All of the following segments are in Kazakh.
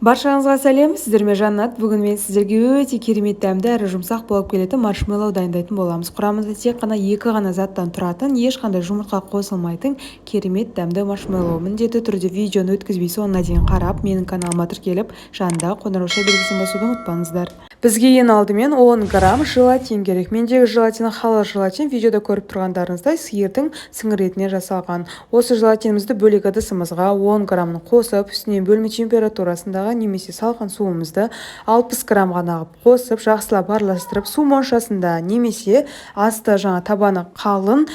Баршаңызға сәлем, сіздермен Жаннат. Бүгін мен сіздерге өте керемет дәмді әрі жұмсақ болып келетін маршмеллоу дайындайтын боламыз. Құрамында тек қана екі ғана заттан тұратын, ешқандай жұмыртқа қосылмайтын керемет дәмді маршмеллоу. Міндетті түрде видеоны өткізбей соңына дейін қарап, менің каналыма тіркеліп, жанындағы қоңырауша белгісін басуды ұмытпаңыздар. Бізге ең алдымен 10 грамм желатин керек. Мендегі желатин халал желатин, видеода көріп тұрғандарыңыздай, сиырдың сіңір етінен жасалған. Осы желатинімізді бөлек ыдысымызға 10 граммын қосып, үстінен бөлме температурасындағы немесе салқын суымызды 60 грамм ғана қылып қосып, жақсылап араластырып, су моншасында немесе асты жаңа табаны қалын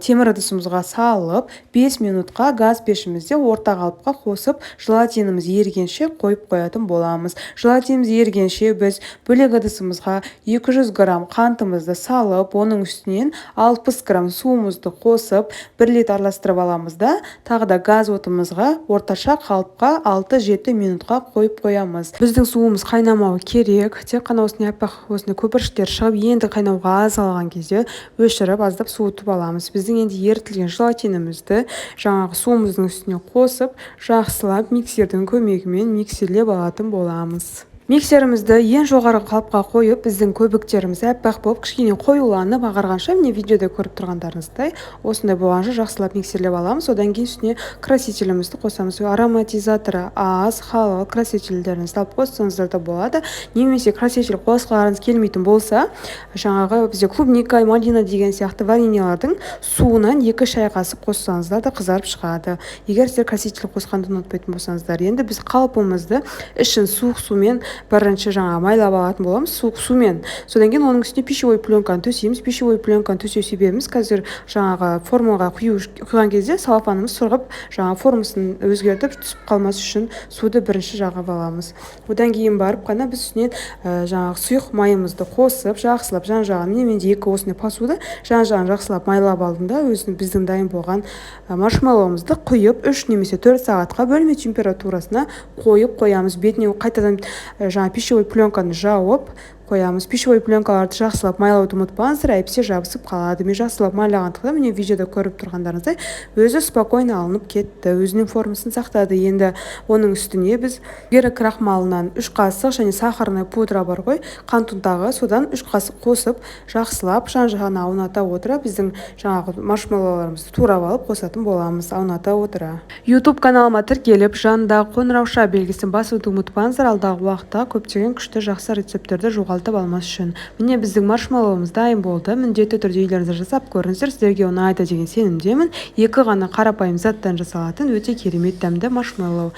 темір ыдысымызға салып, 5 минутқа газ пешімізде орта қалыпқа қосып, желатиніміз ерігенше қойып қоятын боламыз. Желатиніміз ерігенше біз бөлек ыдысымызға 200 грамм қантымызды салып, оның үстінен 60 грамм суымызды қосып, бір рет араластырып аламыз да, тағы да газ отымызға орташа қалыпқа 6-7 минутқа қойып қоямыз. Біздің суымыз қайнамауы керек, тек қана осындай аппақ осындай көпіршіктер шығып, енді қайнауға аз қалған кезде өшіріп, аздап суытып аламыз. Біздің енді ерітілген желатинімізді жаңағы суымыздың үстіне қосып, жақсылап миксердің көмегімен миксерлеп алатын боламыз. Миксерімізді ең жоғары қалыпқа қойып, біздің көбіктеріміз аппақ болып, кішкене қоюланып ағарғанша, міне, видеода көріп тұрғандарыңыздай, осындай болғанша жақсылап миксерлеп аламыз. Одан кейін үстіне красителімізді қосамыз. Ароматизаторы аз халал красительдеріңізді алып қоссаңыздар да болады немесе краситель қосқыларыңыз келмейтін болса, жаңағы бізде клубника, малина деген сияқты вареньелардың суынан 2 шай қасық қоссаңыздар да қызарып шығады, егер сіздер краситель қосқанды ұнатпайтын болсаңыздар. Енді біз қалпымызды ішін суық сумен бірінші жаңағы майлап алатын боламыз, суық сумен. Содан кейін оның үстіне пищевой пленканы төсейміз. Пищевой пленканы төсеу себебіміз, қазір жаңағы формаға құйған кезде целлофанымыз сырғып, жаңағы формасын өзгертіп, түсіп қалмас үшін суды бірінші жағып аламыз. Одан кейін барып қана біз үстіне жаңағы сұйық майымызды қосып, жақсылап жан жағын, міне, менде екі осындай посуда, жан жағын жақсылап майлап алдым да, өзінің біздің дайын болған маршмеллоуымызды құйып, 3 немесе 4 сағатқа бөлме температурасына қойып қоямыз. Бетіне қайтадан жаңа пищевой пленканы жауып қоямыз. Пищевой пленкаларды жақсылап майлауды ұмытпаңыздар, әйтпесе жабысып қалады. Мен жақсылап майлағандықтан, міне, видеода көріп тұрғандарыңыздай, өзі спокойно алынып кетті, өзінің формасын сақтады. Енді оның үстіне біз жүгері крахмалынан 3 қасық және сахарная пудра бар ғой, қант ұнтағы, содан 3 қасық қосып, жақсылап жан жағына ауната отыра, біздің жаңағы маршмеллоуларымызды турап алып қосатын боламыз ауната отыра. Ютуб каналыма тіркеліп, жанындағы қоңырауша белгісін басуды ұмытпаңыздар, алдағы уақытта көптеген күшті, жақсы рецепттерді жоғалтып алмас үшін. Міне, біздің маршмеллоуымыз дайын болды. Міндетті түрде үйлеріңізде жасап көріңіздер, сіздерге ұнайды деген сенімдемін. Екі ғана қарапайым заттан жасалатын өте керемет дәмді маршмеллоу.